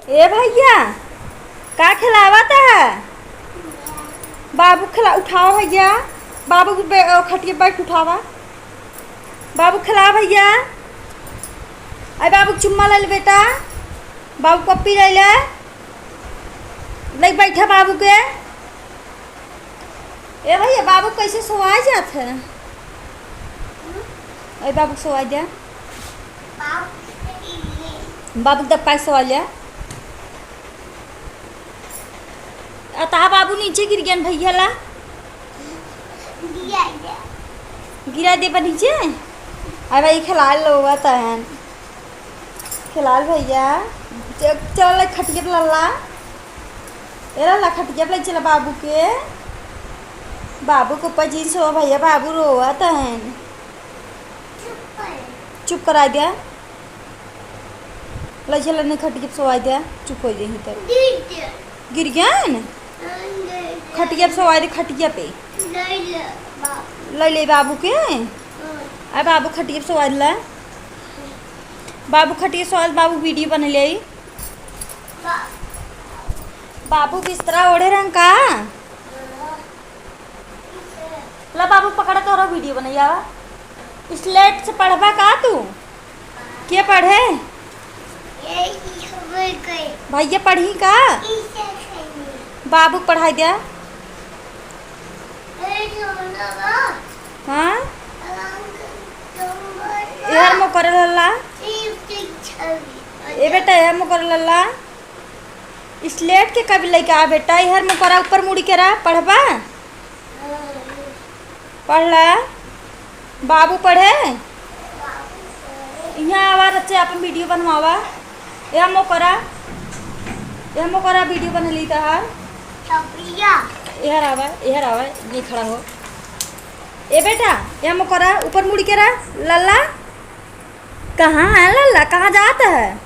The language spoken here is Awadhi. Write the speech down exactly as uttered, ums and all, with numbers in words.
ए भइया, का खेलावत है? बाबू खेला, उठावा भइया, बाबू के बे-, अ, खटिया बैठ उठावा। बाबू खेला भइया, अरे बाबू के चुम्मा ले ले बेटा, बाबू पप्पी ले ले, ले बैठा बाबू के। ए भइया, बाबू कैसे सोआ जात है? ए बाबू सोआ जा। बाबू दब पाए सोआ जा। आ ता बाबू नीचे गिर गया भइया ला। गिरा दे। गिरा दे बा नीचे। अरे भाई खेला लो तहन। खेलाल भइया, च-, चल ले खटिया पे लल्ला। ए लल्ला, खटिया पे ले चला बाबू के। बाबू के ऊपर जींस हो भइया, बाबू रोवत हन। चुप करा द्या। ले चला नहीं खटिया पे सोवा द्या, चुप हो जाही तब। गिर गया। गिर गया न? हाँ, गिर गया। खटिया पे सोवा दे, खटिया पे। ले ले बाबू। ले ले बाबू के। हाँ। आ बाबू खटिया पे सोवा ला। बाबू खटिया सोवा, बाबू वीडियो बना ले आई। बा- बाबू बिस्तरा ओढ़े रहन का? हाँ। ला बाबू पकड़ा, तोरा वीडियो बनाई आवा। स्लेट से पढ़बा का तू? के पढ़े? ये, ये हो गए। भइया पढ़ी का? इसे खाएंगे। बाबू पढ़ाई द्या। ये जो ना बा। हाँ? रंग नंबर एहर मो करे लल्ला। तीन, तीन, छवि। ए बेटा, एहर मो करे लल्ला। स्लेट के कभी लेके आ बेटा, एहर मो करा, ऊपर मुड़ी के रहा, पढ़बा? पढ़ ला। बाबू पढ़े? यहाँ आवा, रच्चे आपन वीडियो बनवावा। एहर मो करा, एहर मो करा, वीडियो बन ली तहार। छपरिया। एहर आवा, एहर आवा, ये खड़ा हो। ए बेटा, एहर मो करा, ऊपर मुड़ी के रहा, लल्ला। कहाँ है लल्ला, कहाँ जात है?